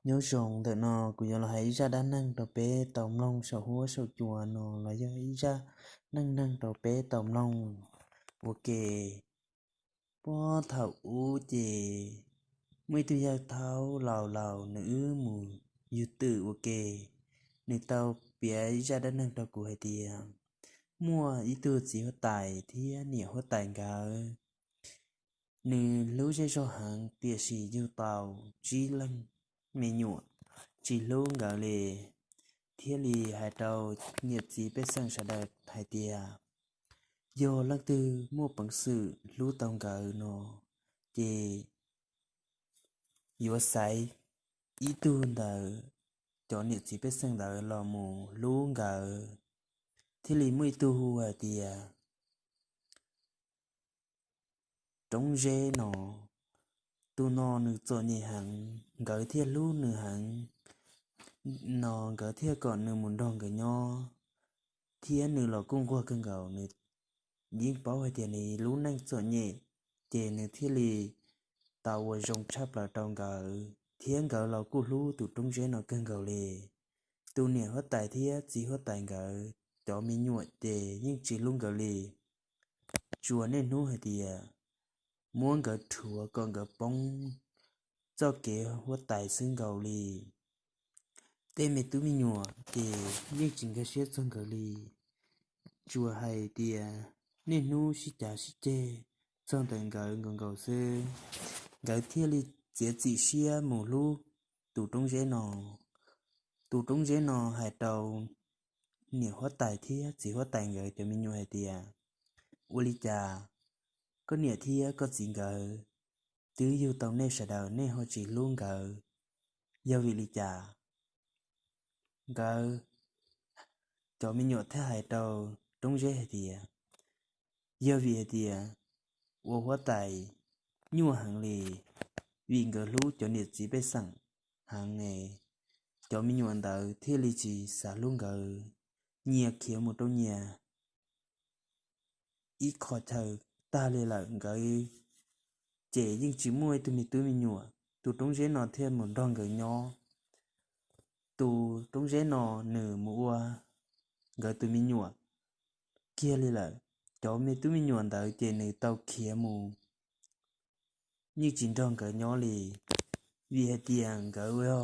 Nyob zoo, ntawm no kuv yuav los hais ib zaj dab neeg rau peb tau mloog saum huab saum cua no los yog ib zaj neej neeg rau peb tau mloog ua ke. Puag thaum ub ces muaj ib tug yawg thaub laus laus nws wb mus yug twm ua ke. Nws tau piav ib zaj dab neeg rau kuv hais tias muaj ib tug txiv huab tais thiab niam huab tais nkawd, nws hlub zej zog heev tiam sis yug tau tsib leeg me nyuam tsis hlub nkawd li, thiaj li hais rau niam txiv pej xeem sawv daws hais tias yog leej twg muaj peev xwm hlub tau nkawd no ces yuav xaiv ib tug ntawm cov niam txiv pej xeem ntawd los mus hlub nkawd. Thiaj li muaj ib tug hu hais tias Roob Zeb no. Tus no nws txom nyem heev, nkawd thiaj hlub nws heev no, nkawd thiaj kom nws mus nrog nkawd nyob, thiab nws los kuj nquag kawg nkaus. Nws yeej paub hais tias nws lub neej txom nyem, ces nws thiaj li tau ua zoo tshaj plaws rau nkawd, thiab nkawd los kuj hlub tus Roob Zeb no kawg nkaus li. Tus niam huab tais thiab txiv huab tais nkawd cov me nyuam ces yeej tsis hlub nkawd li, tsuas niaj hnub hais tias muab nkawd rhuav kom nkawd poob txoj kev huab tais xwb nkaus li. Tej me tub me nyuam ces yeej tsis nkag siab txog nkawd li, tsuas hais tias niaj hnub sib cav sib ceg txog ntawm nkawd nkaus nkaus xwb. Nkawd thiaj li txiav txim siab mus hlub tus Roob Zeb no. Tus Roob Zeb no hais rau niam huab tais thiab txiv huab tais nkawd cov me nyuam hais tias, ua li cas koj niam thiab koj txiv nkawd twb yug tau nej sawv daws, nej ho tsis hlub nkawd? Yog vim li cas? Nkawd cov me nyuam thiaj hais rau Roob Zeb hais tias, yog vim hais tias ua huab tais nyuaj heev li, vim nkawd hlub cov niam txiv pej xeem heev, cov me nyuam ntawd thiaj li tsis xav hlub nkawd, nyias khiav mus rau nyias ib qho chaw tag li lawm. Nkawd ces yeej tsis muaj ib tug me tub me nyuam, tus Roob Zeb no thiaj mus nrog nkawd nyob. Tus Roob Zeb no nws mus ua nkawd tus me nyuam kiag li lawm. Cov me tub me nyuam ntawd ces nws tau khiav mus, yeej tsis nrog nkawd nyob li, vim hais tias nkawd ua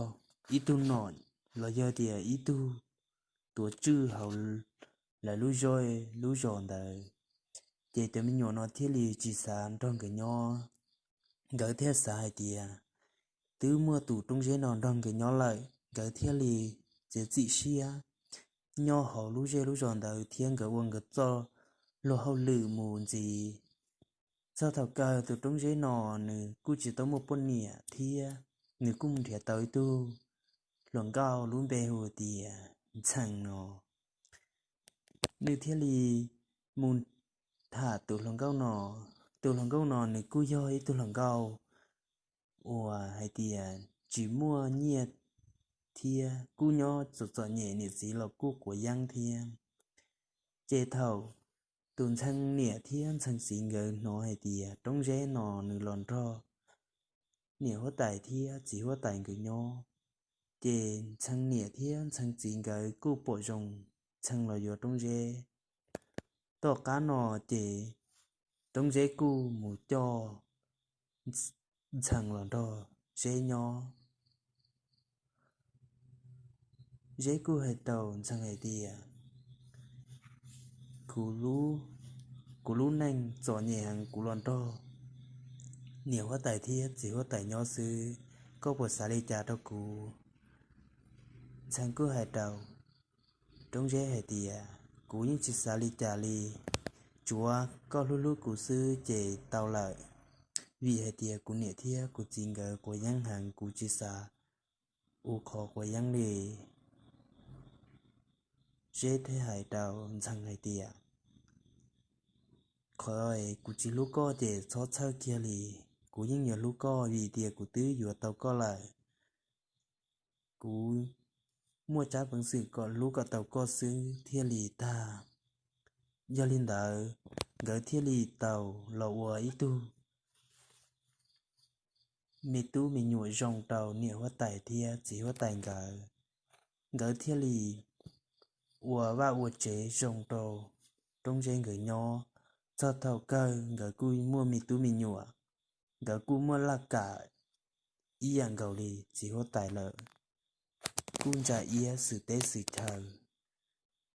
ib tug nom los yog tias ib tug tuav tswj hauv lawv lub zej lub zos ntawd, ces cov me nyuam no thiaj li tsis xav nrog nkawd nyob. Nkawd thiaj xav hais tias twb muaj tus Roob Zeb no nrog nkawd nyob lawm, nkawd thiaj li txiav txim siab nyob hauv lub zej lub zos ntawd thiab nkawd ua nkawd txoj luag hauj lwm mus ntxiv. Txog thaum kawg tus Roob Zeb no nws kuj tsis tau muaj poj niam thiab, nws kuj mus nrhiav tau ib tug hluas nkauj lub npe hu tias Ntxhee no. Nws thiaj li mus tham tus hluas nkauj no. Tus hluas nkauj no nws kuj yog ib tug hluas nkauj uas hais tias tsis muaj nyiaj thiab kuj nyob txom txom nyem, niam txiv los kuj quav yeeb thiab. Ces thaum tus Ntxhee niam thiab Ntxhee txiv nkawd hnov hais tias Roob Zeb no nws los nrog niam huab tais thiab txiv huab tais nkawd nyob, ces Ntxhee niam thiab Ntxhee txiv nkawd kuj pom zoo Ntxhee los yuav Roob Zeb. Tom qab no ces Roob Zeb kuj mus coj Ntxhee los nrog Zeb nyob. Zeb kuj hais rau Ntxhee hais tias, kuv lub neej txom nyem heev, kuv los nrog niam huab tais thiab txiv huab tais nyob xwb, koj puas xav li cas rau kuv? Ntxhee kuj hais rau Roob Zeb hais tias, kuv yeej tsis xav li cas li, tsuav koj hlub hlub kuv xwb ces tau lawm, vim hais tias kuv niam thiab kuv txiv nkawd quav yeeb heev, kuv tsis xav ua qhov quav yeeb li. Zeb thiaj hais rau Ntxhee hais tias, qhov kuv tsis hlub koj ces txhob txhawj kiag li, kuv yeej yuav hlub koj vim tias kuv twb yuav tau koj lawm. Kuv muaj tsab peev xwm kom hlub kom tau koj xwb thiaj li tag. Yog li ntawd, nkawd thiaj li tau los ua ib tug me tub me nyuam zoo rau niam huab tais thiab txiv huab tais nkawd. Nkawd thiaj li ua vaj ua tsev zoo rau roob zeb nkawd nyob. Txog thaum kawg nkawd kuj muaj me tub me nyuam, nkawd kuj muaj laj kam ib yam nkaus li txiv huab tais lawm, kuj ntsa iab xwm teb xwm chaw,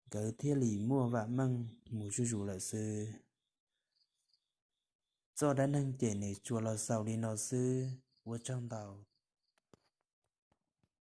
nkawd thiaj li muaj vam meej mus zuj zus lawm xwb. Txoj dab neeg ces nws tsuas los xaus li no xwb, ua tsaug ntau.